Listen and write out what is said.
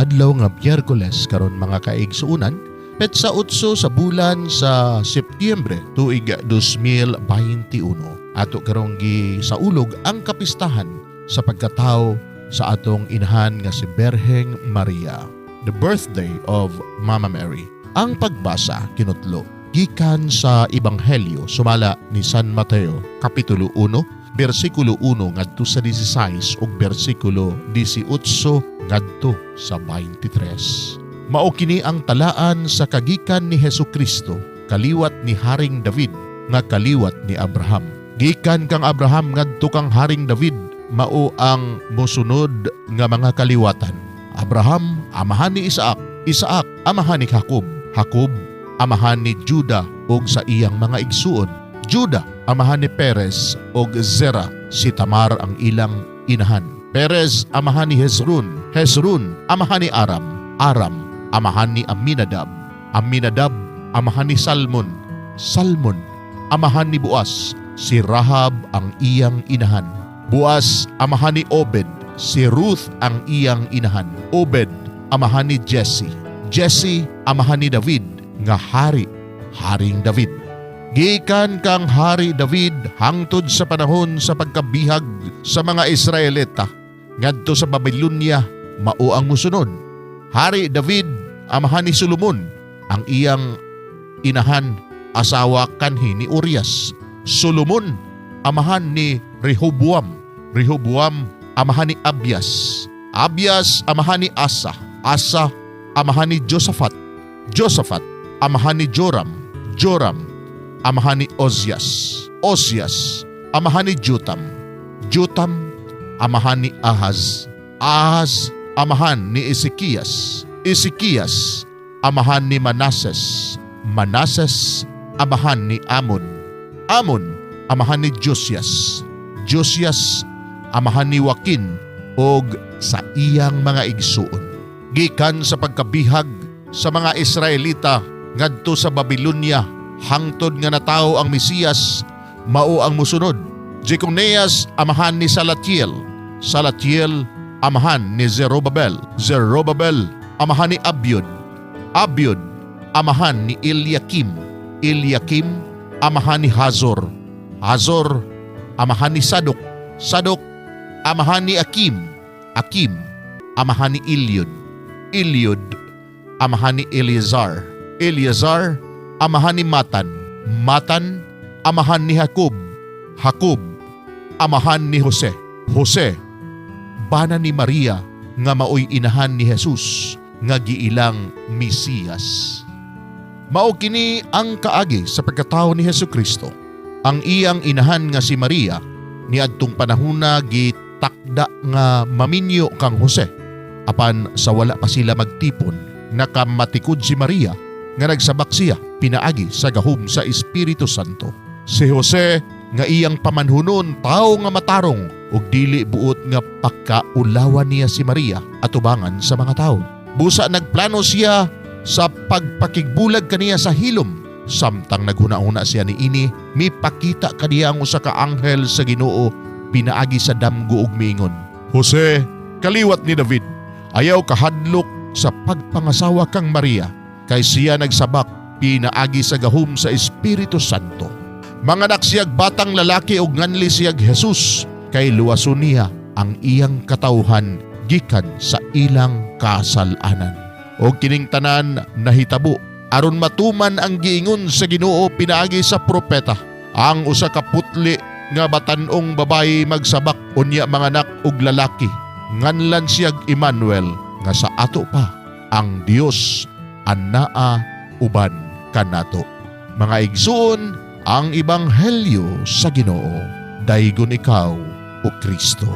Adlaw nga Miyerkules karon, mga kaigsuonan, petsa 8 sa bulan sa Setyembre, tuig 2021. Ato karong gisaulog ang kapistahan sa pagkatao sa atong inahan nga si Berheng Maria. The birthday of Mama Mary. Ang pagbasa kinutlo gikan sa Ebanghelyo sumala ni San Mateo, Kapitulo 1, bersikulo 1 ngadto sa 16 ug bersikulo 18 ngadto sa 23. Mao kini ang talaan sa kagikan ni Hesus Kristo, kaliwat ni Haring David, nga kaliwat ni Abraham. Gikan kang Abraham ngadto kang Haring David, mao ang mosunod nga mga kaliwatan. Abraham amahan ni Isaac, Isaac amahan ni Jacob, Jacob amahan ni Juda ug sa iyang mga igsuon. Juda amahan ni Perez ug Zera, si Tamar ang ilang inahan. Perez amahan ni Hezron, Hezron amahan ni Aram, Aram amahan ni Aminadab, Aminadab amahan ni Salmon, Salmon amahan ni Boaz, si Rahab ang iyang inahan. Boaz amahan ni Obed, si Ruth ang iyang inahan. Obed amahan ni Jesse, Jesse amahan ni David nga hari, Haring David. Gikan kang Hari David hangtod sa panahon sa pagkabihag sa mga Israelita ngadto sa Babylonia, mao ang musunod. Hari David amahan ni Solomon, ang iyang inahan asawa kanhi ni Urias. Solomon amahan ni Rehoboam, Rehoboam amahan ni Abias, Abias amahan ni Asa, Asa amahan ni Josaphat, Josaphat amahan ni Joram, Joram amahan ni Ozias, Ozias amahan ni Jotam, Jotam amahan ni Ahaz, Ahaz amahan ni Ezekias, Ezekias amahan ni Manases, Manases amahan ni Amon, Amon amahan ni Josias, Josias amahan ni Joaquin og sa iyang mga igsuon. Gikan sa pagkabihag sa mga Israelita ngadto sa Babylonia hangtod nga natawo ang Mesiyas, mao ang musunod. Jeconias amahan ni Salatiel, Salatiel amahan ni Zerubabel, Zerubabel amahan ni Abiud, Abiud amahan ni Eliakim, Eliakim amahan ni Hazor, Hazor amahan ni Sadok, Sadok amahan ni Akim, Akim amahan ni Eliud, Eliud amahan ni Eleazar, Eleazar amahan ni Matan, Matan amahan ni Jacob, Jacob amahan ni Jose, Jose bana ni Maria nga maoy inahan ni Jesus nga giilang Mesiyas. Mao kini ang kaagi sa pagkatao ni Hesus Kristo. Ang iyang inahan nga si Maria niadtong panahona gitakda nga maminyo kang Jose. Apan sa wala pa sila magtipon, nakamatikod si Maria nga nagsabak siya pinaagi sa gahom sa Espiritu Santo. Si Jose nga iyang pamanhunon, tawo nga matarong ug dili buot nga pakaulawan niya si Maria atubangan sa mga tawo. Busa nagplano siya sa pagpakigbulag kaniya sa hilom. Samtang naghuna-huna siya niini, mipakita kaniya ang usa ka anghel sa Ginoo pinaagi sa damgo ug miingon, "Jose, kaliwat ni David, ayaw kahadlok sa pagpangasawa kang Maria, kay siya nagsabak pinaagi sa gahom sa Espiritu Santo. Manganak siyag batang lalaki ug nganli siyag Jesus, kay luwason niya ang iyang katawhan gikan sa ilang kasalanan." Og kining tanan nahitabo aron matuman ang giingon sa Ginoo pinaagi sa propeta: "Ang usa ka putli nga batan-ong babayi magsabak unya manganak og lalaki. Nganlan siyag Emmanuel, nga sa ato pa, ang Dios anaa uban kanato." Mga igsuon, ang ebanghelyo sa Ginoo. Daygon ikaw, o Kristo.